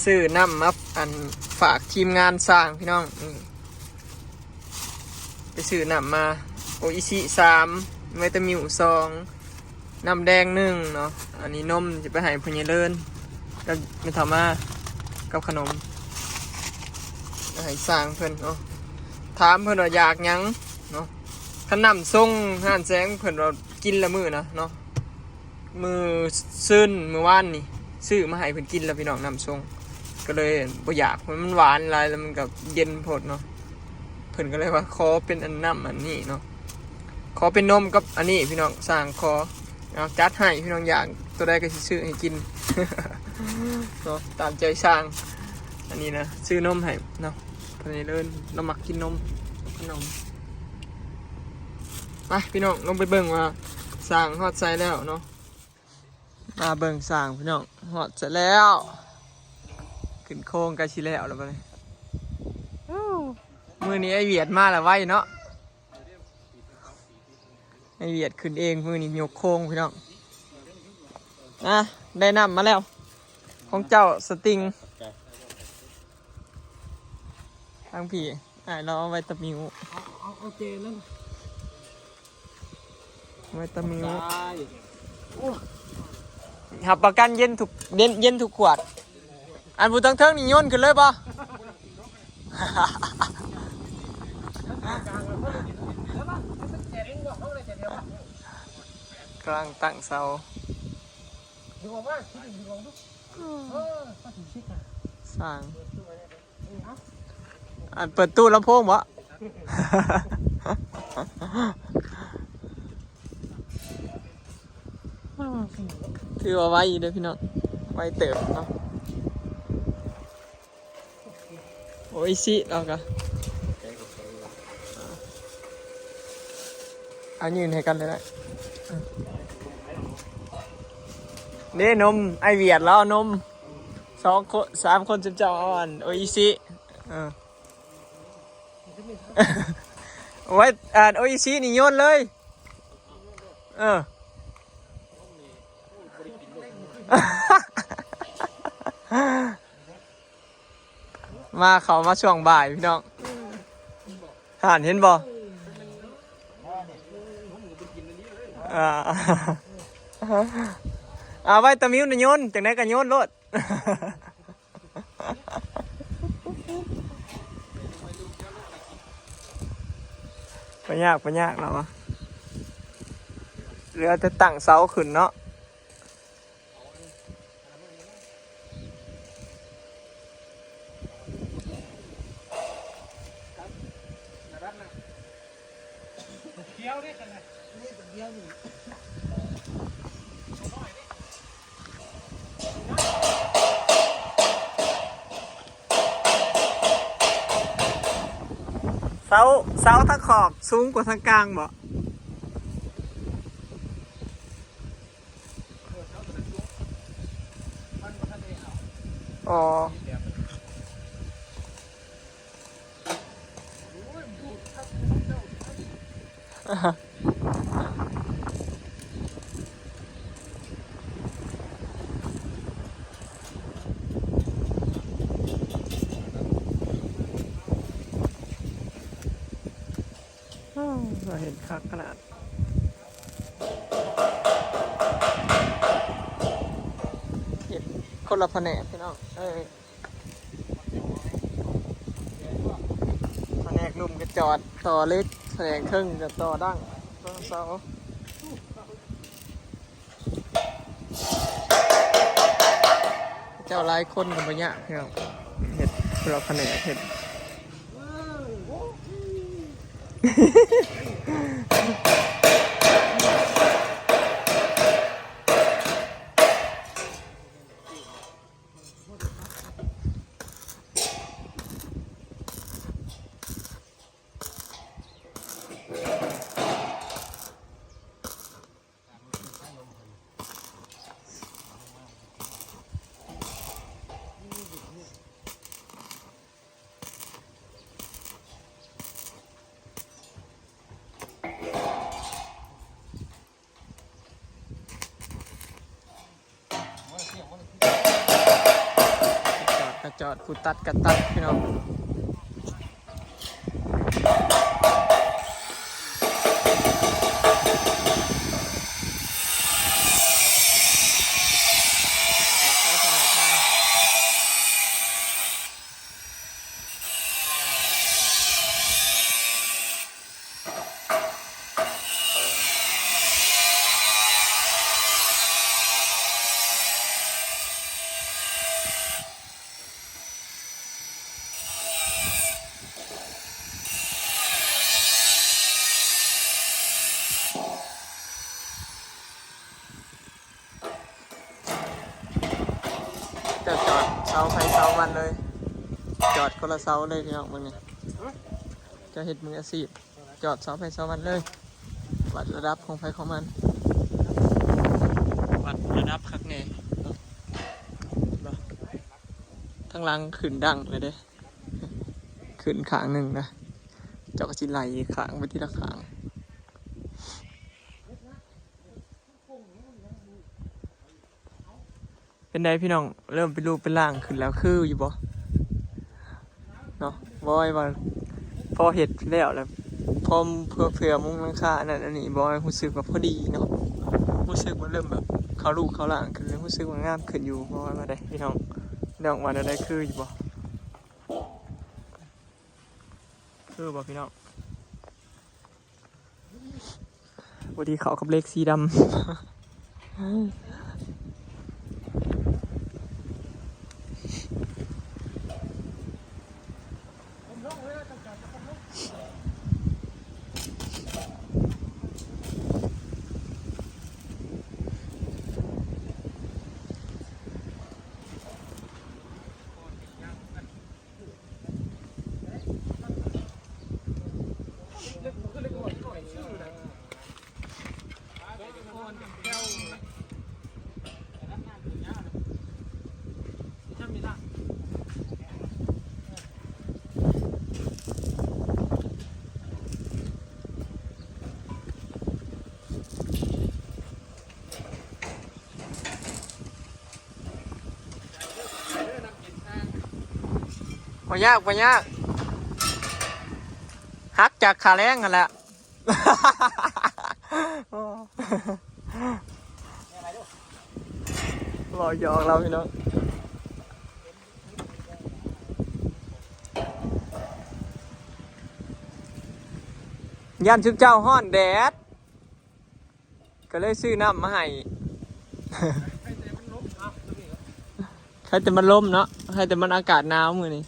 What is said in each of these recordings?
ຊື້ນ້ຳມາ ອັນ ຝາກທີມງານສ້າງພີ່ນ້ອງ ນີ້ ໄປຊື້ນ້ຳມາ ໂອອິຊິສາມ ໄວຕາມິວສອງ ນ້ຳແດງໜຶ່ງເນາະ ອັນນີ້ນົມຈະໄປໃຫ້ພໍ່ໃຫຍ່ເລີນ ກັບແມ່ເຖົ້າມາ ກັບຂະໜົມ ໃຫ້ຊ່າງເພິ່ນເນາະ ຖາມເພິ່ນວ່າຢາກຫຍັງເນາະ ຄັນນ້ຳຊົງຮ້ານແສງ ເພິ່ນວ່າກິນລະມື້ນະເນາະ ມື້ຊືນມື້ວານນີ້ ຊື້ມາໃຫ້ເພິ່ນກິນແລ້ວພີ່ນ້ອງ ນ້ຳຊົງ ກໍເລີຍບໍ່ຢາກ ມັນຫວານຫຼາຍ ແລ້ວມັນກໍເຢັນໂພດເນາະ ເພິ່ນກໍເລີຍວ່າຂໍເປັນອັນນ້ຳອັນນີ້ເນາະ ຂໍເປັນນົມກັບອັນນີ້ພີ່ນ້ອງ ຊ່າງຂໍ ເອົາ ຈັດໃຫ້ພີ່ນ້ອງ ຢາກຕົວໃດກໍຊິຊື້ໃຫ້ກິນເນາະ ຕາມໃຈຊ່າງ ອັນນີ້ນະ ຊື້ນົມໃຫ້ເນາະ ເພິ່ນເລີຍ ລາວມັກກິນນົມກັບຂະໜົມ ໄປພີ່ນ້ອງ ລົງໄປເບິ່ງວ່າຊ່າງຮອດໃສແລ້ວເນາະ ມາເບິ່ງຊ່າງພີ່ນ້ອງ ຮອດໃສແລ້ວ ຂຶ້ນໂຄງໃກ້ຊິແລ້ວແລ້ວບັດນີ້ ມື້ນີ້ອ້າຍຫວຽດມາລະໄວເນາະ ອ້າຍຫວຽດຂຶ້ນເອງ ມື້ນີ້ຍົກໂຄງພີ່ນ້ອງ ອ່ະ ໄດ້ນ້ຳມາແລ້ວ ຂອງເຈົ້າສະຕິງ ທາງພີ້ ອ້າຍລາວເອົາໄວຕາມິວ ເອົາ ເອົາ ເອົາເຈນັ້ນ ໄວຕາມິວ ໄດ້ ໂອ້ ຮັບປະກັນເຢັນທຸກ ເຢັນ ເຢັນທຸກຂວດ ອັນຜູ້ເທິງໆນີ້ໂຍນຂຶ້ນເລີຍບໍ່? ກຳລັງຕັ້ງເສົາ ສາງ ອັນເປີດຕູ້ລຳໂພງບໍ່? ຖືວ່າໄວຢູ່ເດີພີ່ນ້ອງ ໄວເຕີບເນາະ ໂອອິຊິລາວກະ ເອົາຍື່ນໃຫ້ກັນເລີຍນະ ເດ້ນົມ ອ້າຍຫວຽດລາວເອົານົມ ສອງຄົນ ສາມຄົນ ຊຸມເຈົ້າເອົາອັນໂອອິຊິ ເອີ ໄວ້ ອັນໂອອິຊິນີ້ໂຍນເລີຍ ເອີ ມາ ເຂົ້າມາຊ່ວງບ່າຍພີ່ນ້ອງ ຫັ້ນເຫັນບໍ່? ອ່າ ເອົາໄວ້ຕາມິວນະໂຍນ ຈັ່ງໃດກໍໂຍນໂລດ ບໍ່ຍາກ ບໍ່ຍາກ ລາວວ່າ ເຫຼືອແຕ່ຕັ້ງເສົາຂຶ້ນເນາະ. ເສົາ ເສົາທາງຂອບສູງກວ່າທາງກາງບໍ? ອໍ ໂອ້ ເຫັນຄັກຂະໜາດ ເຮັດຄົນລະພະແນກພີ່ນ້ອງ ເອີ ພະແນກລຸ່ມກໍຈອດຕໍ່ເຫຼັກ ພະແນກເທິງກໍຕໍ່ດັ້ງ ຕໍ່ເສົາ. ເຈົ້າຫຼາຍຄົນກໍບໍ່ຍາກພີ່ນ້ອງ ເຮັດຄົນລະພະແນກເຮັດ. ໂ ຈອດ ຜູ້ຕັດກໍຕັດ ພີ່ນ້ອງ. ເຈົ້າຈອດເສົາໃຜເສົາມັນເລີຍ ຈອດຄົນລະເສົາເລີຍ ພີ່ນ້ອງ ເບິ່ງນີ້ ເຈົ້າເຮັດມືອາຊີບ ຈອດເສົາໃຜເສົາມັນເລີຍ ວັດລະດັບຂອງໃຜຂອງມັນ ວັດລະດັບຄັກແນ່. ທາງຫຼັງຂຶ້ນດັງເລີຍເດ້ ຂຶ້ນຂ້າງໜຶ່ງນະ ເຈົ້າກໍຊິໄລ່ຂ້າງໄປທີລະຂ້າງ. ເປັນໃດພີ່ນ້ອງ ເລີ່ມເປັນຮູບເປັນຮ່າງຂຶ້ນແລ້ວ ຄືຢູ່ບໍ່ເນາະ? ບອຍວ່າພໍເຮັດແລ້ວ ແລ້ວພໍເພື່ອ ເພື່ອມຸງຫຼັງຄາ ອັນນັ້ນອັນນີ້ ບອຍຮູ້ສຶກວ່າພໍດີເນາະ ຮູ້ສຶກວ່າເລີ່ມແບບເຂົ້າຮູບເຂົ້າຮ່າງຂຶ້ນ ຮູ້ສຶກວ່າງາມຂຶ້ນຢູ່. ບອຍວ່າໃດພີ່ນ້ອງ ນ້ອງວ່າແນວໃດ ຄືຢູ່ບໍ່? ຄືບໍ່ພີ່ນ້ອງ? ພໍດີເຂົ້າກັບເຫຼັກສີດຳ. ບໍ່ຍາກ ບໍ່ຍາກ ຫັກຈາກຄ່າແຮງຫັ້ນແຫຼະ. ເວົ້າຫຍອກລາວພີ່ນ້ອງ ຢ້ານຊຸມເຈົ້າຮ້ອນແດດ ກໍເລີຍຊື້ນ້ຳມາໃຫ້. ໃຄແຕ່ມັນລົມເນາະ ໃຄແຕ່ມັນອາກາດໜາວມື້ນີ້.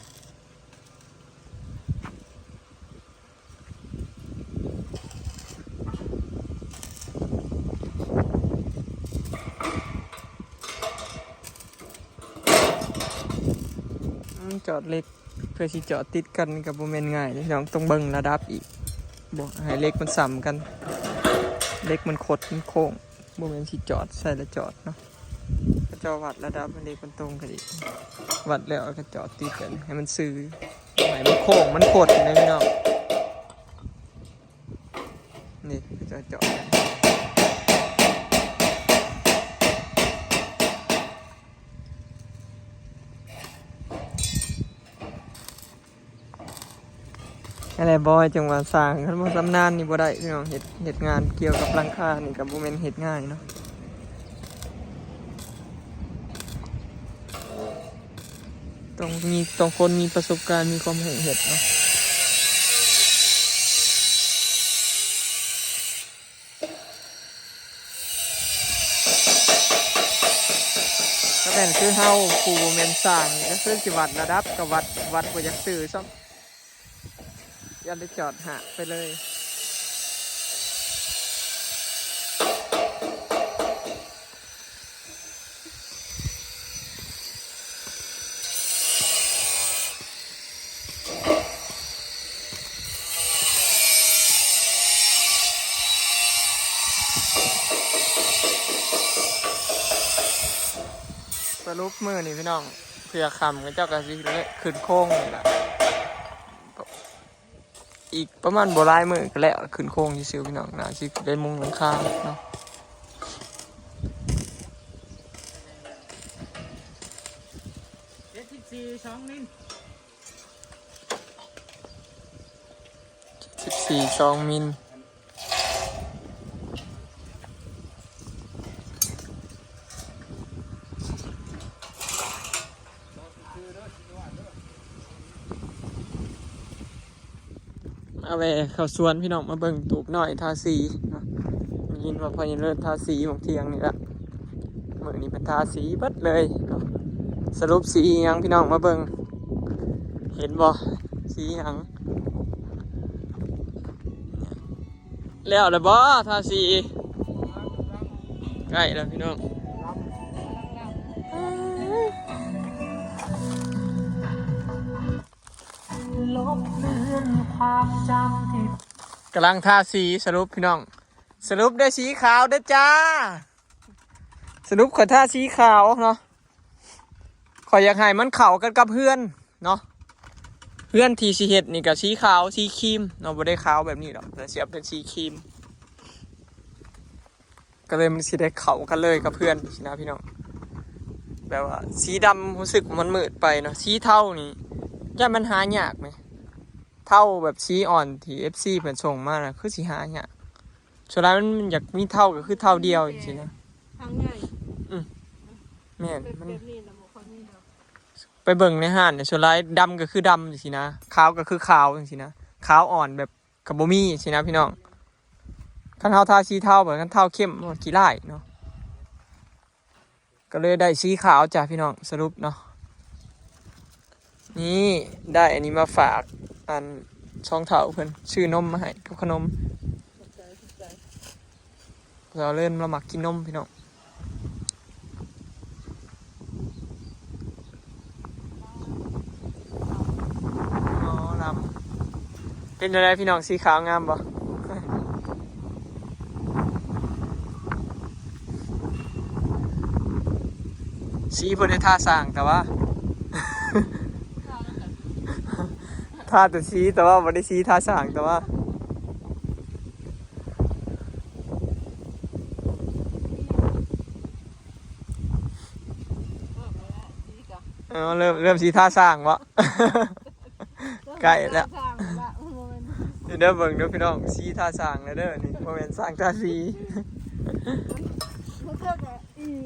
ອືມ ຈອດເຫຼັກ ເພື່ອຊິຈອດຕິດກັນກໍບໍ່ແມ່ນງ່າຍເດ້ພີ່ນ້ອງ ຕ້ອງເບິ່ງລະດັບອີກ ບໍ່ໃຫ້ເຫຼັກມັນສ່ຳກັນ ເຫຼັກມັນຄົດມັນໂຄ້ງ ບໍ່ແມ່ນຊິຈອດໃສ່ລະຈອດເນາະ. ເຂົາເຈົ້າວັດລະດັບໃຫ້ເຫຼັກມັນຕົງກັນອີກ ວັດແລ້ວກໍຈອດຕິດກັນໃຫ້ມັນຊື່ ໃຫ້ມັນໂຄ້ງມັນຄົດນະພີ່ນ້ອງ. ນີ້ເຂົາເຈົ້າຈອດ ຫັ້ນແຫຼະ ບອຍ ຈັ່ງວ່າຊ່າງ ຄັນບໍ່ຊຳນານນີ້ບໍ່ໄດ້ພີ່ນ້ອງ ເຮັດ ເຮັດງານກ່ຽວກັບຫຼັງຄານີ້ກໍບໍ່ແມ່ນເຮັດງ່າຍເນາະ ຕ້ອງມີ ຕ້ອງຄົນມີປະສົບການ ມີຄວາມຮູ້ເຮັດເນາະ. ກໍແມ່ນຄືເຮົາຜູ້ບໍ່ແມ່ນຊ່າງນີ້ ກໍຄືຊິວັດລະດັບກໍວັດ ວັດບໍ່ຢາກຊື່ຊ້ຳ ຢ້ານໄດ້ຈອດຫາກໄປເລີຍ. ສະຫຼຸບມື້ນີ້ພີ່ນ້ອງ ເພື່ອຄ່ຳເຂົາເຈົ້າກໍຊິຂຶ້ນໂຄງນີ້ລະ ອີກປະມານບໍ່ຫຼາຍມື້ກໍແລ້ວ ຂຶ້ນໂຄງຊື່ໆ ພີ່ນ້ອງ ໜ້າຊິໄດ້ມຸງຫຼັງຄາເນາະ. ສີ່ ສອງມິນ ເຈັດສິບສີ່ ສອງມິນ. ມາແວ່ເຂົ້າສວນພີ່ນ້ອງ ມາເບິ່ງຕູບນ້ອຍທາສີເນາະ. ໄດ້ຍິນວ່າພໍ່ໃຫຍ່ເລີດທາສີຫວ່າງທ່ຽງນີ້ລະ ມື້ນີ້ເພິ່ນທາສີເບິດເລີຍເນາະ. ສະຫຼຸບສີຫຍັງພີ່ນ້ອງ ມາເບິ່ງ ເຫັນບໍ່ ສີຫຍັງ? ແລ້ວລະບໍ່ທາສີ? ໃກ້ແລ້ວພີ່ນ້ອງ. ກຳລັງທາສີ ສະຫຼຸບພີ່ນ້ອງ ສະຫຼຸບໄດ້ສີຂາວເດີຈ້າ. ສະຫຼຸບຂ້ອຍທາສີຂາວເນາະ ຂ້ອຍຢາກໃຫ້ມັນເຂົ້າກັນກັບເຮືອນເນາະ. ເຮືອນທີ່ຊິເຮັດນີ້ກໍສີຂາວ ສີຄຣີມເນາະ ບໍ່ໄດ້ຂາວແບບນີ້ດອກ ແຕ່ຊິເອົາເປັນສີຄຣີມ ກໍເລີຍມັນຊິໄດ້ເຂົ້າກັນເລີຍກັບເຮືອນຊີ້ນະພີ່ນ້ອງ. ແບບວ່າສີດຳຮູ້ສຶກວ່າມັນມືດໄປເນາະ ສີເທົານີ້ຢ້ານມັນຫາຍາກແໝ ເທົາແບບສີອ່ອນທີ່ເອັຟຊີເພິ່ນສົ່ງມານະ ຄືຊິຫາຍາກ. ສ່ວນຫຼາຍມັນຢາກມີເທົາກໍຄືເທົາດຽວຈັ່ງຊີ້ນະ ທາງໃຫຍ່. ອືມ ແມ່ນ ແບບ ມັນ ແບບນີ້ນະບໍ່ຄ່ອຍມີດອກ. ໄປເບິ່ງໃນຮ້ານນີ້ ສ່ວນຫຼາຍດຳກໍຄືດຳຈັ່ງຊີ້ນະ ຂາວກໍຄືຂາວຈັ່ງຊີ້ນະ ຂາວອ່ອນແບບກໍບໍ່ມີຊີ້ນະພີ່ນ້ອງ. ຄັນເຮົາທາສີເທົາ ແບບຄັນເທົາເຂັ້ມມັນຂີ້ລ້າຍເນາະ. ກໍເລີຍໄດ້ສີຂາວຈ້ະພີ່ນ້ອງ ສະຫຼຸບເນາະ. ນີ້ ໄດ້ອັນນີ້ມາຝາກ ອັນ ສອງເຖົ້າເພິ່ນ ຊື້ນົມມາໃຫ້ກັບຂະໜົມ. ສາວເລີນລາວມັກກິນນົມພີ່ນ້ອງ. ອໍ ລຳ ເປັນຈັ່ງໃດພີ່ນ້ອງ ສີຂາວງາມບໍ່? ສີບໍ່ໄດ້ທາສ້າງ ແຕ່ວ່າ ທາແຕ່ສີ ແຕ່ວ່າບໍ່ໄດ້ສີທາສ້າງ ແຕ່ວ່າ ເອີ ເລີ່ມ ເລີ່ມສີທາສ້າງເບາະ. ໃກ້ແລ້ວ ເດີ ເບິ່ງເດີພີ່ນ້ອງ ສີທາສ້າງແລ້ວເດີ ນີ້ບໍ່ແມ່ນສ້າງທາສີ.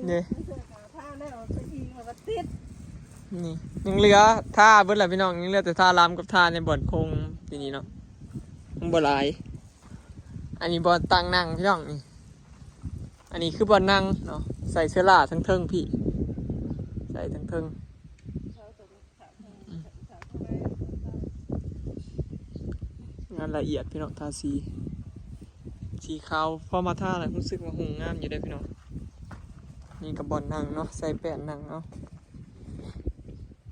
ນີ້ ຍັງເຫຼືອທາເບິດແລ້ວພີ່ນ້ອງ ຍັງເຫຼືອແຕ່ທາລຳກັບທາໃນບ່ອນໂຄງທີ່ນີ້ເນາະ ມັນບໍ່ຫຼາຍ. ອັນນີ້ບ່ອນຕັ່ງນັ່ງພີ່ນ້ອງນີ້ ອັນນີ້ຄືບ່ອນນັ່ງເນາະ ໃສ່ເສື້ອລາທັງເທິງພີ້ ໃສ່ທັງເທິງ. ງານລະອຽດພີ່ນ້ອງ ທາສີ ສີຂາວ ພໍມາທາແລ້ວຮູ້ສຶກວ່າຫຸ່ງງາມຢູ່ເດ້ພີ່ນ້ອງ. ນີ້ກໍບ່ອນນັ່ງເນາະ ໃສ່ແປ້ນນັ່ງເອົາ.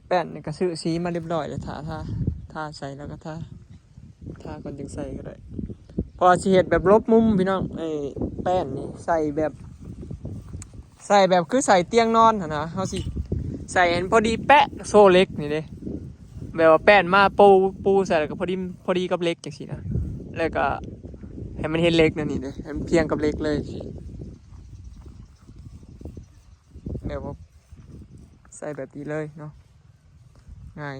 ແປ້ນນີ້ກໍຊື້ສີມາຮຽບຮ້ອຍແລ້ວ ຖ້າ ຖ້າ ຖ້າໃສ່ແລ້ວກໍທາ ທາກ່ອນຈຶ່ງໃສ່ກໍໄດ້ ເພາະວ່າຊິເຮັດແບບຫຼົບມຸມພີ່ນ້ອງ. ໄອ້ແປ້ນນີ້ໃສ່ແບບ ໃສ່ແບບຄືໃສ່ຕຽງນອນຫັ້ນນະ ເຮົາຊິໃສ່ໃຫ້ມັນພໍດີແປະ ໂຊເຫຼັກນີ້ເດ້ ແບບວ່າແປ້ນມາປູ ປູໃສ່ແລ້ວກໍພໍດີ ພໍດີກັບເຫຼັກຈັ່ງຊີ້ນະ ແລ້ວກໍໃຫ້ມັນເຫັນເຫຼັກແນວນີ້ເດ້ ໃຫ້ມັນພຽງກັບເຫຼັກເລີຍ ແບບວ່າ ໃສ່ແບບນີ້ເລີຍເນາະ ງ່າຍ.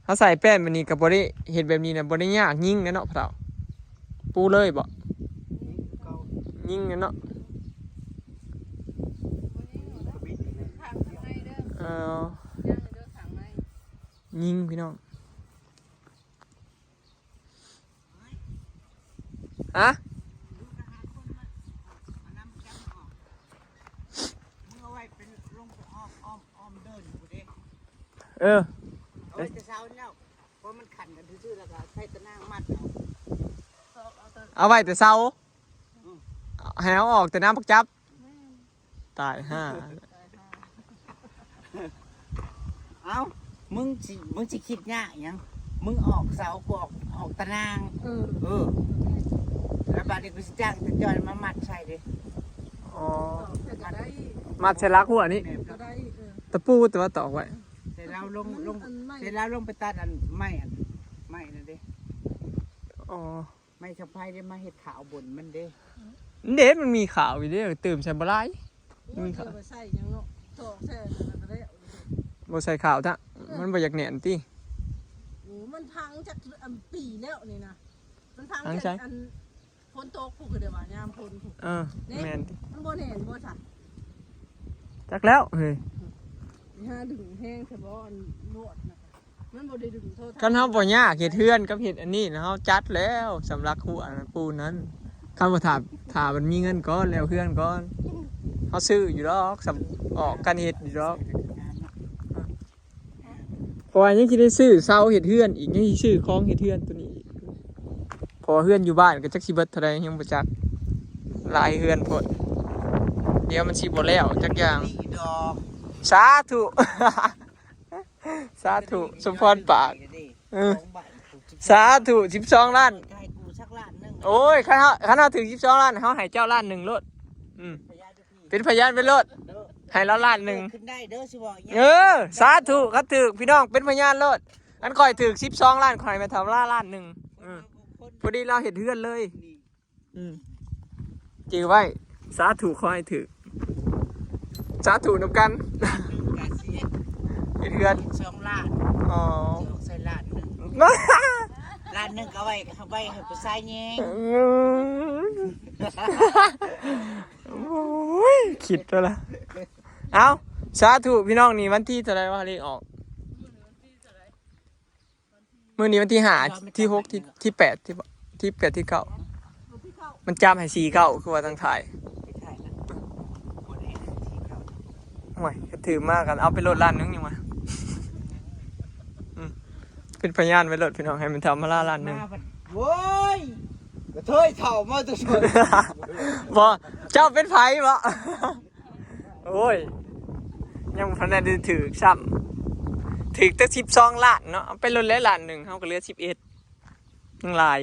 ເຮົາໃສ່ແປ້ນແບບນີ້ກໍບໍ່ໄດ້ ເຮັດແບບນີ້ນະ ບໍ່ໄດ້ຍາກ ຍິງແຫຼະເນາະພໍ່ເຖົ້າ. ປູເລີຍເບາະ? ຍິງແຫຼະເນາະ. ເອີ ຍິງພີ່ນ້ອງ. ຮະ? ເອີ ເອົາໄວ້ແຕ່ເຊົ້ານີ້ແລ້ວ ເພາະມັນຂັນກັນຊື່ໆ ແລ້ວກໍໃຊ້ຕະໜ່າງມັດເອົາ. ເອົາໄວ້ແຕ່ເຊົ້າ ອືມ ໃຫ້ເອົາອອກແຕ່ຍາມບັກຈັບ. ຕາຍຫ່າ. ເອົ້າ ມຶງຊິ ມຶງຊິຄິດຍາກຫຍັງ? ມຶງອອກເສົາ ກູອອກ ອອກຕະໜ່າງ. ເອີ ເອີ ແລ້ວບາດນີ້ກູຊິຈ້າງຕາຈ້ອຍມາມັດໃສ່ເດ້. ອໍ ມັດໃສ່ຫຼັກຫົວນີ້. ແມ່ນ ຕະປູ ແຕ່ວ່າຕອກໄວ້ ແຕ່ລາວລົງ ລົງ ແຕ່ລາວລົງໄປຕັດອັນໄມ້ ອັນໄມ້ນັ້ນເດ້. ອໍ ໄມ້ສະໄພເດ້ ມາເຮັດຂາວບົນມັນເດ້. ເດ້ ມັນມີຂາວຢູ່ເດ້ ຕື່ມໃສ່ບໍ່ຫຼາຍ. ໂອ້ຍ ມີຂາວ ເອົາໄປໃສ່ຫຍັງເນາະ ຕອກໃສ່ນັ້ນກໍໄດ້. ບໍ່ໃສ່ຂາວຊະ. ມັນບໍ່ຢາກແໜ້ນຕິ? ໂອ້ ມັນພັງຈັກອັນປີແລ້ວນີ້ນະ ມັນພັງ ພັງໃສ? ອັນຝົນຕົກພຸ້ນ ຄືໄດ້ວ່າຍາມຝົນພຸ້ນ ເອີ ແໜ້ນ ແມ່ນຕິ? ມັນບໍ່ແໜ້ນບໍ່ຊະ? ຈັກແລ້ວເຮີ້ຍ ຫາດຶງແຮງຊະບໍ່ ອັນລວດນະ ມັນບໍ່ໄດ້ດຶງເທົ່າ ຄັນເຮົາບໍ່ຍາກເຮັດເຮືອນກັບເຮັດອັນນີ້ນະ ເຮົາຈັດແລ້ວ ສຳລັກຫົວປູນນັ້ນ ຄັນບໍ່ຖ້າ ຖ້າມັນມີເງິນກ່ອນ ແລ້ວເຮືອນກ່ອນ ເຮົາຊື້ຢູ່ດອກ ສຳ ອອກກັນເຮັດຢູ່ດອກ ເພາະວ່າຍັງຊິໄດ້ຊື້ເສົາເຮັດເຮືອນອີກ ຍັງຊິຊື້ຂອງເຮັດເຮືອນໂຕນີ້ອີກ ເພາະວ່າເຮືອນຢູ່ບ້ານກໍຈັກຊິເບິດເທົ່າໃດ ຍັງບໍ່ຈັກ ຫຼາຍເຮືອນໂພດ ດຽວມັນຊິບໍ່ແລ້ວຈັກຢ່າງ ສາທຸ ສາທຸ ສົມພອນປາກ ເອີ ສາທຸ ສິບສອງລ້ານ ໂອ້ຍ ຄັນເຮົາ ຄັນເຮົາຖືກສິບສອງລ້ານ ເຮົາໃຫ້ເຈົ້າລ້ານໜຶ່ງໂລດ ອືມ ເປັນພະຍານໄປໂລດ ໃຫ້ລາວລ້ານໜຶ່ງ ຂຶ້ນໄດ້ເດີ ຊິບອກຫຍັງ ເອີ ສາທຸ ຄັນຖືກ ພີ່ນ້ອງເປັນພະຍານໂລດ ຄັນຂ້ອຍຖືກສິບສອງລ້ານ ຂ້ອຍໃຫ້ແມ່ເຖົ້າລາລ້ານໜຶ່ງ ເອີ ພໍດີລາວເຮັດເຮືອນເລີຍ ອືມ ຈື່ໄວ້ ສາທຸ ຂໍໃຫ້ຖືກ ສາທຸນຳກັນ ກະຊິເຮັດ ເຮັດເຮືອນສອງລ້ານ ອໍ ຊິອອກໃສ່ລ້ານໜຶ່ງ ລ້ານໜຶ່ງກໍເອົາໄວ້ ເອົາໄວ້ໃຫ້ຜູ້ຊາຍແຍງ ອືມ ໂອ້ຍ ຄິດແລ້ວລະ ເອົ້າ ສາທຸ ພີ່ນ້ອງ ນີ້ວັນທີເທົ່າໃດວະ ເລກອອກ? ມື້ນີ້ວັນທີຫ້າ ທີຫົກ ທີ ທີແປດ ທີ ທີແປດ ທີເກົ້າ ມັນຈັບໃຫ້ສີ່ເກົ້າ ຄືວ່າຕັ້ງທ້າຍ ໂອ້ຍ ຖືກມາກັນ ເອົາໄປໂລດລ້ານໜຶ່ງຍັງວ່າ ອືມ ເປັນພະຍານໄວ້ໂລດ ພີ່ນ້ອງ ໃຫ້ມັນທຳມາລາລ້ານໜຶ່ງ ໂອ້ຍ ກະເທີຍເຖົ້າມາແຕ່ໃສ ບໍ່ ເຈົ້າເປັນໃຜບໍ່? ໂອ້ຍ ຍັງບໍ່ທັນໄດ້ຖືກຊ້ຳ ຖືກແຕ່ສິບສອງລ້ານເນາະ ເອົາໄປໂລດແລ້ວລ້ານໜຶ່ງ ເຮົາກໍເຫຼືອສິບເອັດ ຍັງຫຼາຍ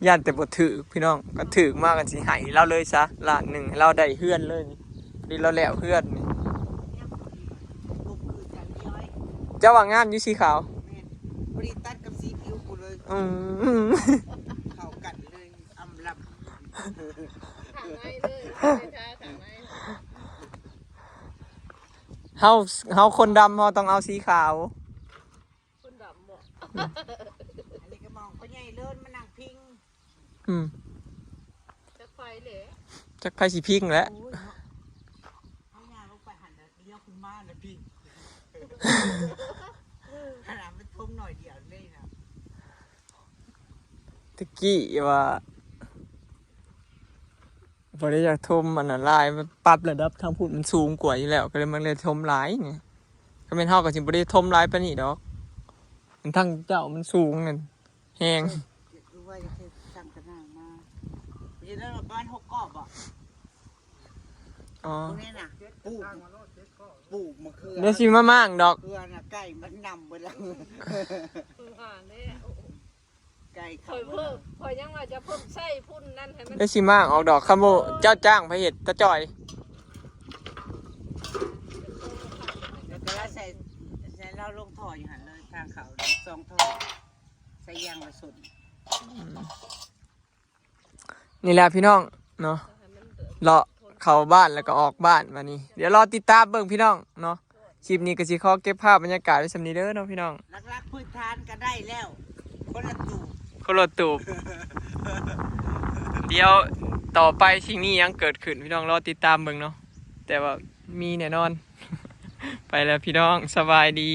ຢ້ານແຕ່ບໍ່ຖືກ ພີ່ນ້ອງ ຄັນຖືກມາກໍຊິໃຫ້ລາວເລີຍຊະ ລ້ານໜຶ່ງ ໃຫ້ລາວໄດ້ເຮືອນເລີຍນີ້ ນີ້ລາວແລ້ວເຮືອນນີ້ ເຈົ້າວ່າງາມຢູ່ສີຂາວ ແມ່ນ ພໍດີຕັດກັບສີຜິວກູເລີຍ ອືມ ເຂົ້າກັນເລີຍ ອຳລຳ ຂ້າງໃນເລີຍ ຂ້າງໃນ ເຮົາ ເຮົາຄົນດຳ ເຮົາຕ້ອງເອົາສີຂາວ ຄົນດຳບໍ ອັນນີ້ກໍມອງພໍ່ໃຫຍ່ເລີນມານັ່ງພິງ ອືມ ຈັກໃຜແຫຼະ ຈັກໃຜຊິພິງແຫຼະ ໂອ້ຍເນາະ ເຮົາຍ່າງລົງໄປຫັ້ນນະ ລ້ຽວຂຶ້ນມານະພິງ ຂະໜາດມັນຖົມໜ້ອຍດຽວເລີຍນະ ຕະກີ້ວ່າ ບໍ່ໄດ້ຢາກຖົມອັນນັ້ນຫຼາຍ ມັນປັບລະດັບທາງພຸ້ນມັນສູງກວ່າຢູ່ແລ້ວ ກໍເລີຍມັນເລີຍຖົມຫຼາຍນີ້ ຄັນແມ່ນເຮົາກໍຊິບໍ່ໄດ້ຖົມຫຼາຍປານນີ້ດອກ ອັນທາງເຈົ້າມັນສູງນັ້ນແຮງ ຄືວ່າຈະເຮັດສັງກະໜາມາ ຢູ່ນັ້ນປະມານຫົກກອບບໍ? ອໍ ພວກນີ້ນະ ປູກ ປູກມະເຂືອ ດຽວຊິມາມ້າງດອກ ເຂືອນະ ໄກ່ມັນນຳເບິດແລ້ວ ຫາແລ້ວ ໄກ່ເຂົາ ຂ້ອຍເພີ່ມ ຂ້ອຍຍັງວ່າຈະເພີ່ມໃສ່ພຸ້ນນັ້ນໃຫ້ມັນ ດຽວຊິມ້າງອອກດອກ ຄັນບໍ່ເຈົ້າຈ້າງໃຜເຮັດ ຕາຈ່ອຍ ແລ້ວກໍລາວໃສ່ ໃສ່ລາວລົງທໍ່ຢູ່ຫັ້ນເລີຍ ທາງເຂົ້າສອງທໍ່ ໃສ່ຢາງລະສົນ ອືມ ນີ້ແຫຼະພີ່ນ້ອງເນາະ ເລາະເຂົ້າບ້ານແລ້ວກໍອອກບ້ານບາດນີ້ ດຽວລໍຕິດຕາມເບິ່ງພີ່ນ້ອງເນາະ ຄລິບນີ້ກໍຊິຂໍເກັບພາບບັນຍາກາດໄວ້ສ່ຳນີ້ເດີເນາະພີ່ນ້ອງ ຫຼັກໆພື້ນຖານກໍໄດ້ແລ້ວ ຄົນລະຕູບ ຄົນລະຕູບ ດຽວຕໍ່ໄປຊິມີຫຍັງເກີດຂຶ້ນ ພີ່ນ້ອງລໍຕິດຕາມເບິ່ງເນາະ ແຕ່ວ່າມີແນ່ນອນ ໄປແລ້ວພີ່ນ້ອງ ສະບາຍດີ.